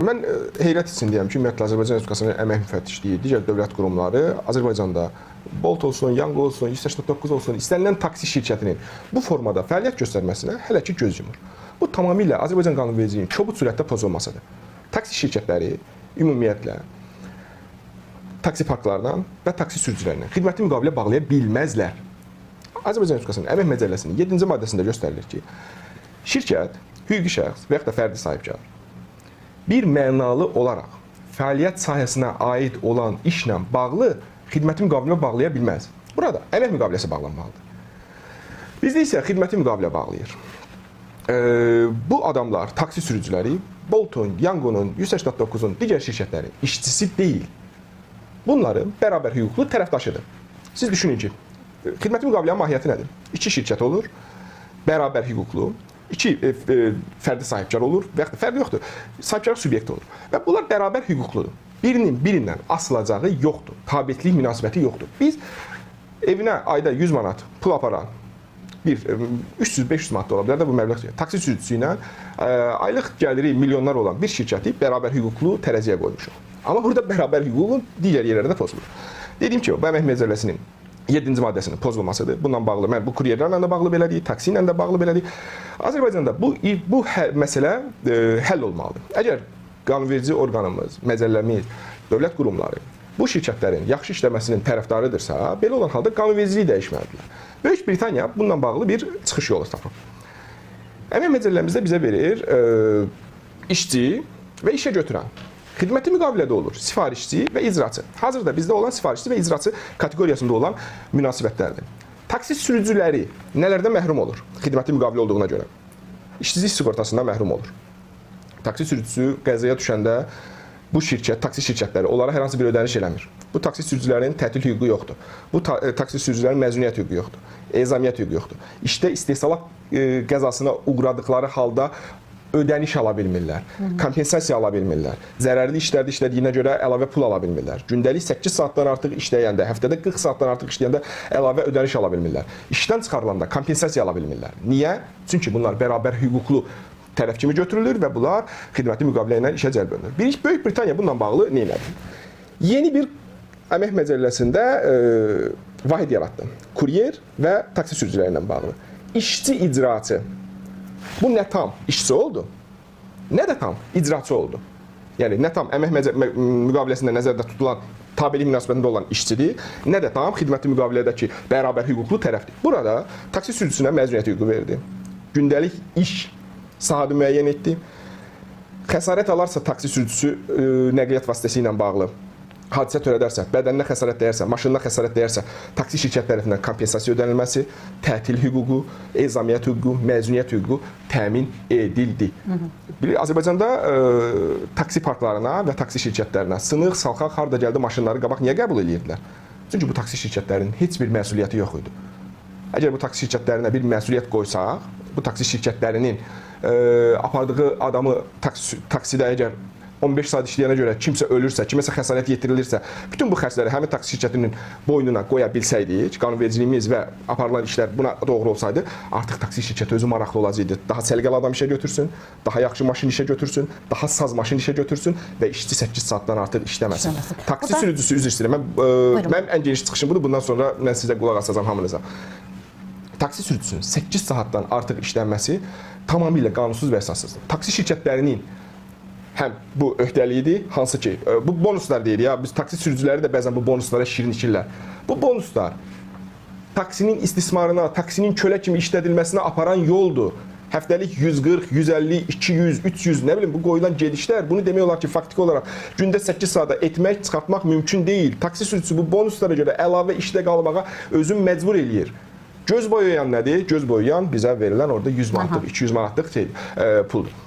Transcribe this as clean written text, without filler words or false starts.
Mən heyrət içindəyəm ki, ümumiyyətlə Azərbaycan Respublikasının Əmək Müfəttişliyi, digər dövlət qurumları Azərbaycanda Bolt olsun, Yango olsun, 189 olsun, istənilən taksi şirkətinin bu formada fəaliyyət göstərməsinə hələ ki göz yumur. Bu tamamilə Azərbaycan qanunvericiliyinin kobud sürətdə pozulmasıdır. Taksi şirkətləri ümumiyyətlə taksi parklarından və taksi sürücülərindən xidməti müqavilə bağlaya bilməzlər. Azərbaycan Respublikasının Əmək Məcəlləsinin 7-ci maddəsində göstərilir ki, şirkət, hüquqi şəxs və yaxud da fərdi sahibkar bir mənalı olaraq fəaliyyət sahəsinə aid olan işlə bağlı xidməti müqavilə bağlaya bilməz. Burada əmək müqaviləsi bağlanmalıdır. Bizdə isə xidməti müqavilə bağlayır. Bu adamlar, taksi sürücüləri Boltun, Yango'nun, 189-un, digər şirkətlərin işçisi deyil. Bunların bərabər hüquqlu tərəfdaşıdır. Siz düşünün ki, xidməti müqavilənin mahiyyəti nədir? İki şirkət olur, bərabər hüquqlu, iki fərdi sahibkar olur və yaxud da fərdi yoxdur, sahibkarlıq subyekti olur. Və bunlar bərabər hüquqludur. Birinin birindən asılacağı yoxdur, tabeçilik münasibəti yoxdur. Biz evinə ayda 100 manat pul aparan bir 300-500 manat da ola bilər də bu məbləğ. Taksi sürücüsü ilə aylıq gəliri milyonlar olan bir şirkəti bərabər hüquqlu tərəziyə qoymuşuq. Amma burada bərabər hüququn digər yerlərdə pozulur. Dediyim kimi, bu Əmək Məcəlləsinin 7-ci maddəsinin pozulmasıdır. Bununla bağlı, mən bu kuryerlərlə də bağlı belədir, taksi ilə də bağlı belədir. Azərbaycanda bu məsələ həll olmalıdır. Əgər qanunverici orqanımız, məcəlləmiz, dövlət qurumları bu şirkətlərin yaxşı işləməsinin tərəfdarıdırsa, belə olan halda qanunvericiliyi dəyişməlidirlər. Böyük Britaniya bununla bağlı bir çıxış yolu tapıb. Əmək məcəlləmizdə bizə verir işçi və işə götürən. Xidməti müqavilədə olur sifarişçi və icraçı. Hazırda bizdə olan sifarişçi və icraçı kateqoriyasında olan münasibətlərdir. Taksi sürücüləri nələrdən məhrum olur? Xidməti müqavilə olduğuna görə. İşsizlik sığortasından məhrum olur. Taksi sürücüsü qəzaya düşəndə bu şirkət, taksi şirkətləri onlara hər hansı bir ödəniş eləmir. Bu taksi sürücülərinin tətil hüququ yoxdur. Bu taksi sürücülərinin məzuniyyət hüququ yoxdur. Ezamiyyət hüququ yoxdur. İşdə istehsalat qəzasına uğradıqları halda ödəniş ala bilmirlər, kompensasiya ala bilmirlər, zərərli işlərdə işlədiyinə görə əlavə pul ala bilmirlər. Gündəlik 8 saatdan artıq işləyəndə, həftədə 40 saatdan artıq işləyəndə əlavə ödəniş ala bilmirlər. İşdən çıxarılanda kompensasiya ala bilmirlər. Niyə? Çünki bunlar bərabər hüquqlu tərəf kimi götürülür və bunlar xidməti müqavilə ilə işə cəlb olunur. Böyük Britaniya bununla bağlı nə elədi? Yeni bir Əmək Məcəlləsində vahid yaratdı. Kuryer və taksi sürücüləri ilə bağlı. İşçi icraçı. Bu nə tam işçi oldu, nə də tam icraçı oldu. Yəni, nə tam əmək müqaviləsində nəzərdə tutulan tabelik münasibətində olan işçidir, nə də tam xidməti müqavilədəki bərabər hüquqlu tərəfdir. Burada taksi sürücüsünə məzuniyyət hüququ verdi. Gündəlik iş saatı müəyyən etdi. Xəsarət alarsa taksi sürücüsü nəqliyyat vasitəsi ilə bağlı hadisə törədərsə, bədəninə xəsarət dəyərsə, maşınına xəsarət dəyərsə, taksi şirkət tərəfindən kompensasiya ödənilməsi, tətil hüququ, ezamiyyət hüququ, məzuniyyət hüququ təmin edildi. Azərbaycanda taksi parklarına və taksi şirkətlərinə sınıq, salxaq, harda gəldi maşınları qabaq niyə qəbul edirdilər? Çünki bu taksi şirkətlərinin heç bir məsuliyyəti yox idi. Əgər bu taksi şirkətlərinə bir məsuliyyət qoysaq, bu taksi şirkətlərinin apardığı adamı taksidə əgər 15 saat işləyənə görə kimsə ölürsə, kiməsə xəsarət yetirilirsə, bütün bu xərcləri həmin taksi şirkətinin boynuna qoya bilsəydik, qanunvericiliyimiz və aparılan işlər buna doğru olsaydı, artıq taksi şirkəti özü maraqlı olacaqdı. Daha səliqəli adam işə götürsün, daha yaxşı maşın işə götürsün, daha saz maşın işə götürsün və işçi 8 saatdan artıq işləməsin. Taksi sürücüsü, üzr istəyirəm, mənim ən geniş çıxışım budur, bundan sonra mən sizə qulaq asacağam hamınıza. Taksi sürücüsünün 8 saatdan artıq işlənməsi tamamilə qanunsuz və əsassızdır. Taksi şirkətlərinin həm bu öhdəliyidir, hansı ki, bu bonuslar deyir ya, biz taksi sürücüləri də bəzən bu bonuslara şirin içirlər. Bu bonuslar taksinin istismarına, taksinin kölə kimi işlədilməsinə aparan yoldur. Həftəlik 140, 150, 200, 300, nə bilim bu qoyulan gedişlər, bunu demək olar ki, faktiki olaraq gündə 8 saata etmək, çıxartmaq mümkün deyil. Taksi sürücüsü bu bonuslara görə əlavə işdə qalmağa özünü məcbur eləyir. Göz boyayan nədir? Göz boyayan bizə verilən orada 100 manatlıq, 200 manatlıq puldur.